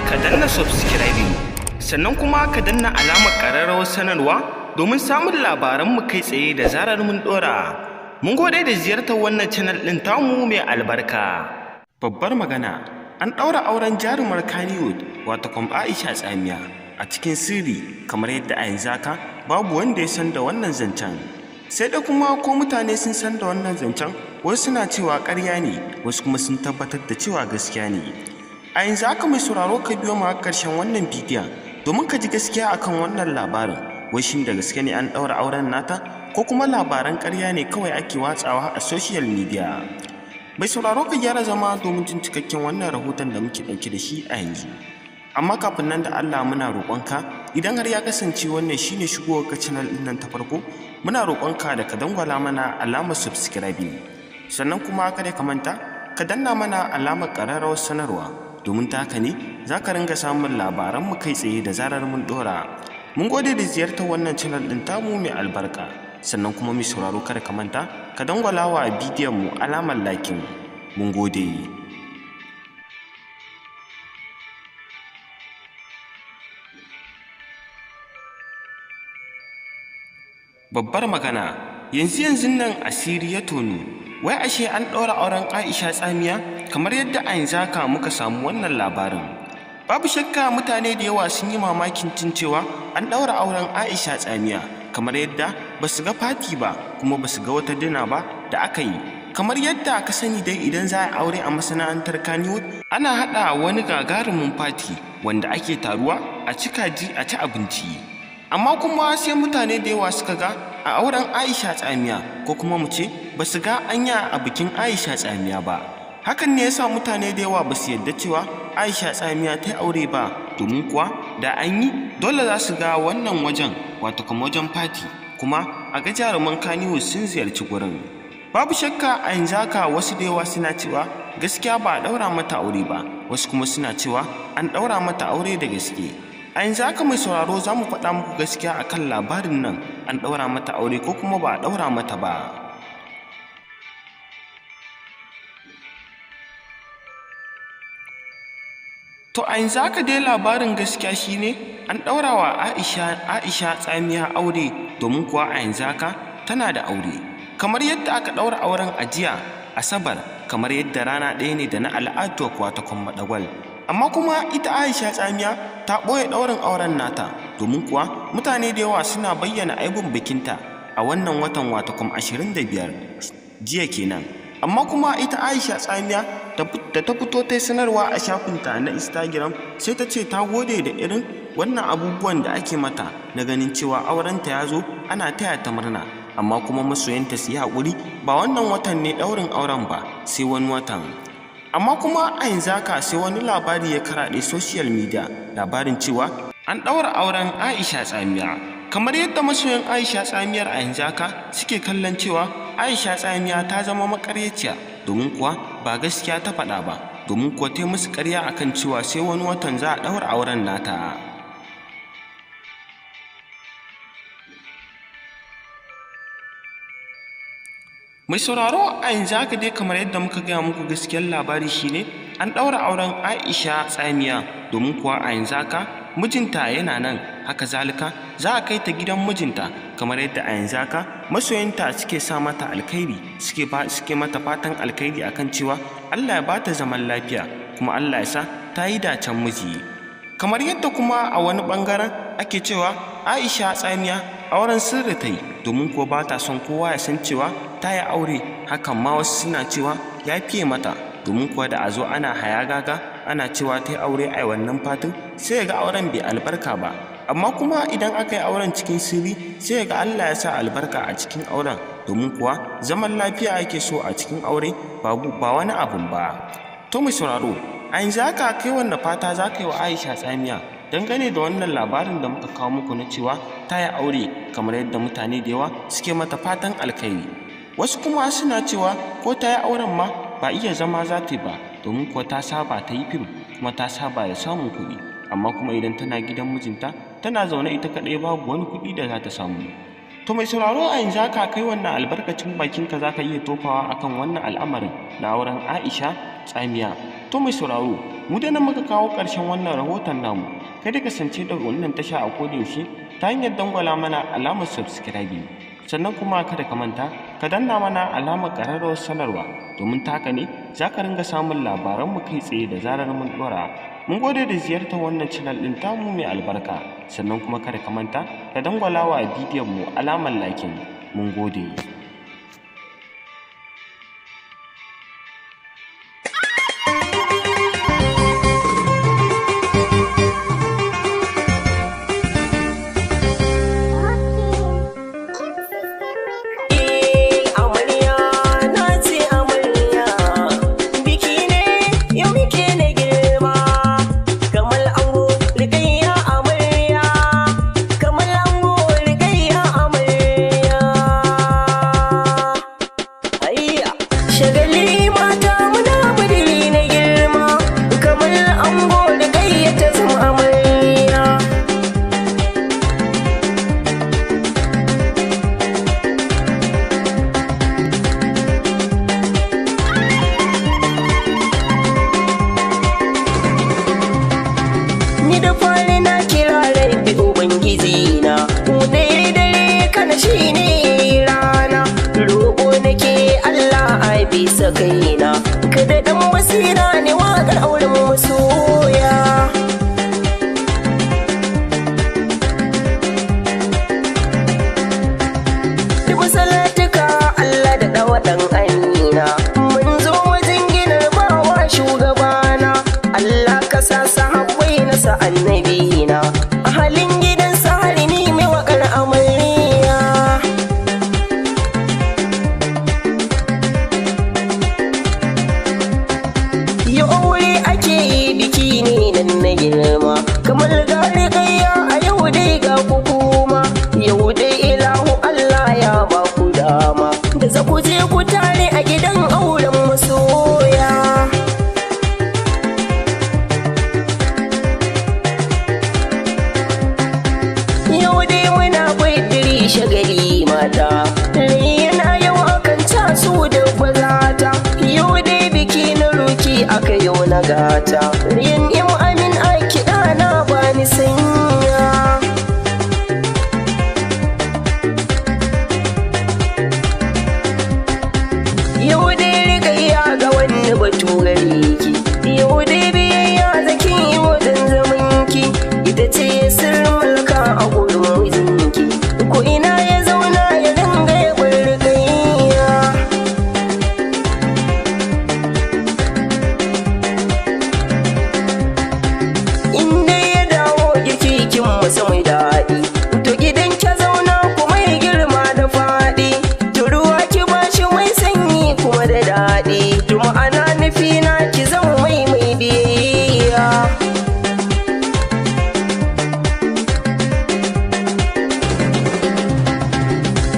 Ka danna subscribing, sannan kuma ka danna alamar ƙararrawar sanarwa domin samun labaranmu kai tsaye da zarar mun ɗora. Mun gode da ziyartar wannan channel ɗin tamu mai albarka. Babbar magana, an ɗaura auren jarumar Kannywood wato kwam Aisha Tsamiya a cikin sirri, kamar yadda a yanzu haka babu wanda ya san da wannan zancen. Sai da kuma ko mutane sun san da wannan zancen, wasu suna cewa ƙarya ne, wasu kuma sun tabbatar da cewa gaskiya ne. A yanzu haka mai sauraro, ka biyo mu har ƙarshen wannan bidiyon domin ka ji gaskiya akan wannan labarin. Wai shin da gaske ne an ɗaura auren nata, ko kuma labaran ƙarya ne kawai ake watsawa a social media? Mai sauraro, ka gyara zama domin jin cikakken wannan rahoton da muke ɗauke da shi a yanzu. Amma kafin nan, da Allah muna roƙonka, idan har ya kasance wannan shine shigowar ka channel ɗin nan ta farko, muna roƙonka da ka dangwala mana alamar subscribing, sannan kuma kada ka manta ka danna mana alamar ƙararrawar sanarwa, domin ta haka ne za ka ringa samun labaranmu kai tsaye da zarar mun ɗora. Mun gode da ziyartar wannan channel ɗin tamu mai albarka. Sannan kuma mai sauraro, kada ka manta ka dangwala wa bidiyon mu alamar liking. Mun gode. Babbar magana, yanzu yanzun nan asiri ya tonu, wai ashe an ɗaura auren Aisha Tsamiya, kamar yadda a yanzu haka muka samu wannan labarin. Babu shakka mutane da yawa sun yi mamakin jin cewa an ɗaura auren Aisha Tsamiya, kamar yadda ba su ga party ba kuma ba su ga wata dinner ba da aka yi. Kamar yadda ka sani dai, idan za a aure a masana'antar Kannywood, ana haɗa wani gagarumin party wanda ake taruwa a ci kaji, a ci abinci. Amma kuma sai mutane da yawa suka ga a auren Aisha Tsamiya, ko kuma mu ce ba su ga anya a bikin Aisha Tsamiya ba. Hakan ne yasa mutane da yawa ba su yarda cewa Aisha Tsamiya ta aure ba, domin kuwa da an yi, dole za su ga wannan wajen, wato kuma wajen party, kuma a ga jaruman Kannywood sun ziyarci gurin. Babu shakka a yanzu haka wasu da yawa suna cewa gaskiya ba a ɗaura mata aure ba, wasu kuma suna cewa an ɗaura mata aure da gaske. A yanzu haka mai sauraro, za mu faɗa muku gaskiya akan labarin nan, an ɗaura mata aure ko kuma ba a ɗaura mata ba. To a yanzu haka dai labarin gaskiya shine an ɗaura wa Aisha Tsamiya aure, domin kuwa a yanzu haka tana da aure. Kamar yadda aka ɗaura auren a jiya Asabar, kamar yadda rana ɗaya ne da na al'adu kuwa ta Madagwal. Amma kuma ita Aisha Tsamiya ta ɓoye ɗaurin auren nata, domin kuwa mutane da yawa suna bayyana aibun bikinta a wannan watan, wato kuma 25, jiya kenan. Amma kuma ita Aisha Tsamiya da ta fito ta sanarwa a shafinta na Instagram, sai ta ce ta gode da irin wannan abubuwan da ake mata na ganin cewa aurenta ya zo, ana taya ta murna, amma kuma masoyanta su yi haƙuri, ba wannan watan ne ɗaurin auren ba, sai wani watan. Amma kuma a yanzu haka sai wani labari ya karaɗe social media, labarin cewa an ɗaura auren Aisha Tsamiya. Kamar yadda masoyan Aisha Tsamiyar a yanzu haka suke kallon cewa Aisha Tsamiya ta zama maƙaryaciya, domin kuwa ba gaskiya ta faɗa ba, domin kuwa ta yi musu ƙarya akan cewa sai wani watan za a ɗaura auren nata. Mai sauraro, a yanzu haka dai kamar yadda muka gaya muku, gaskiyar labari shine an ɗaura auren Aisha Tsamiya, domin kuwa a yanzu haka mijinta yana nan. Haka zalika za a kai ta gidan mijinta, kamar yadda a yanzu haka masoyanta suke sa mata alkhairi, suke mata fatan alkhairi akan cewa Allah ya bata zaman lafiya, kuma Allah ya sa ta yi dacen miji. Kamar yadda kuma a wani bangaren ake cewa Aisha Tsamiya auren sirri ta yi, domin kuwa ba ta son kowa ya san cewa ta yi aure. Hakan ma wasu suna cewa ya fiye mata, domin kuwa da a zo ana hayagaga ana cewa ta yi aure a wannan fatin, sai ga auren bai albarka ba. Amma kuma idan aka yi auren cikin sirri, sai ga Allah ya sa albarka a cikin auren, domin kuwa zaman lafiya ake so a cikin aure, ba wani abun ba. To mai sauraro, a yanzu haka kai wanda fata za ka yi wa Aisha Tsamiya dangane da wannan labarin da muka kawo muku na cewa ta yi aure, kamar yadda mutane da yawa suke mata fatan alkhairi? Wasu kuma suna cewa ko ta yi auren ma, ba iya zama za ta yi ba. Domin kuwa ta saba ta yi fim kuma ta saba da samun kuɗi, amma kuma idan tana gidan mijinta tana zaune ita kaɗai, babu wani kuɗi da za ta samu. To mai sauraro, a yanzu haka kai wannan albarkacin bakinka za ka iya tofawa akan wannan al'amarin na auren Aisha Tsamiya. To mai sauraro, mu da nan muka kawo ƙarshen wannan rahoton namu. Kada kasance da wannan tasha a kodayaushe ta hanyar dangwala mana alamar subscribing. Sannan kuma kada ka manta ka danna mana alamar ƙararrawar sanarwa, domin ta haka ne za ka ringa samun labaranmu kai tsaye da zarar mun ɗora. Mun gode da ziyartar wannan channel ɗin tamu mai albarka. Sannan kuma kada ka manta ka dangwala wa bidiyon mu alamar liking. Mun gode. Amarya na ce amarya, biki ne yau muke na girma. Kamal ango Rukayya amarya, kamal ango Rukayya amarya. Hayya shagali mata muna budiri na girma, kamal ango Rukayya ta zama amarya. Ni da fari na kira Rabbi Ubangiji na, dare dare kana shi ne rana. Roƙo nake Allah a bisa kaina, kada dan basira ne waƙar auren masoya. Dubu salatuka Allah da ɗawa ɗan amina, mun zo wajen ginar bawa shugabana. Allah ka sa sahabbai na sa annabina, a halin gidan sahari ni mai waƙar amarya. Yau aure ake yi, biki ne nan na girma, kamar gari gayya a yau dai ga hukuma. Yau dai ilahu Allah ya ba ku dama da za ku je ku tare a gidan auren masoya. Yau dai muna baidiri shagali mata, yana yau akan taso da bazata. Yau dai biki na roki aka yau na gata, yin im amin a kiɗa na bani sanya. Yau dai rigayya ga wani batu gare ki, yau dai biyayya zaki yi wajen zamanki. Ita ce sirrin mulka a gurin mijinki, ko ina ya zauna ya dinga ya bar rigayya. In dai ya dawo girki kin masa mai daɗi, to gidan ki zauna kuma ya girma da faɗi. To ruwa ki bashi mai sanyi kuma da daɗi, to ma'ana nufi na ki zama mai mai biyayya.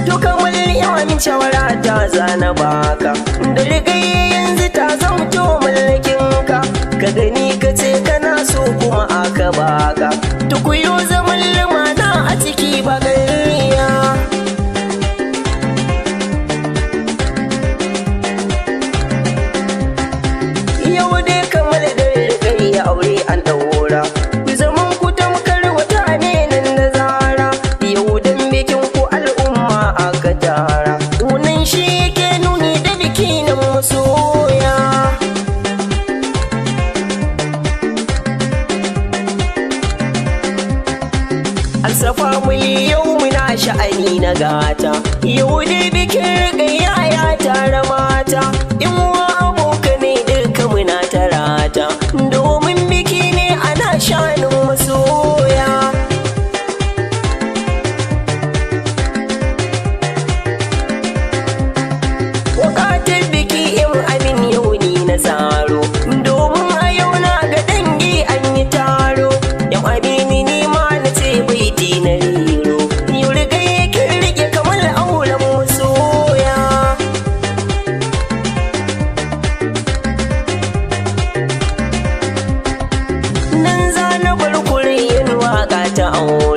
To kamar yawan shawara ta zana baka, da rigaye yanzu ta zamto mallakinka. Ka gani ka ce kana so kuma aka baka, to kuyo zaman lumana a ciki ba gariya. Yau dai kamar da rigaye aure an ɗaura, zaman ku tamkar wata ne nan da zara. Yau dan bikin ku al'umma aka tara, wannan shi yake nuni da biki na masoya. Alsafa muli yau muna sha'ani na gata, yau dai bikin rigaya ya tara mata. In wa abokanai duka muna tarata, domin biki ne ana shanin masoya. Wakatar biki in amin yau ni na tsaro, domin a yau na ga dangi an yi taro. Yau amini ni ma na ce baiti na rero, yau riga yake rike kamar auren masoya. Aure.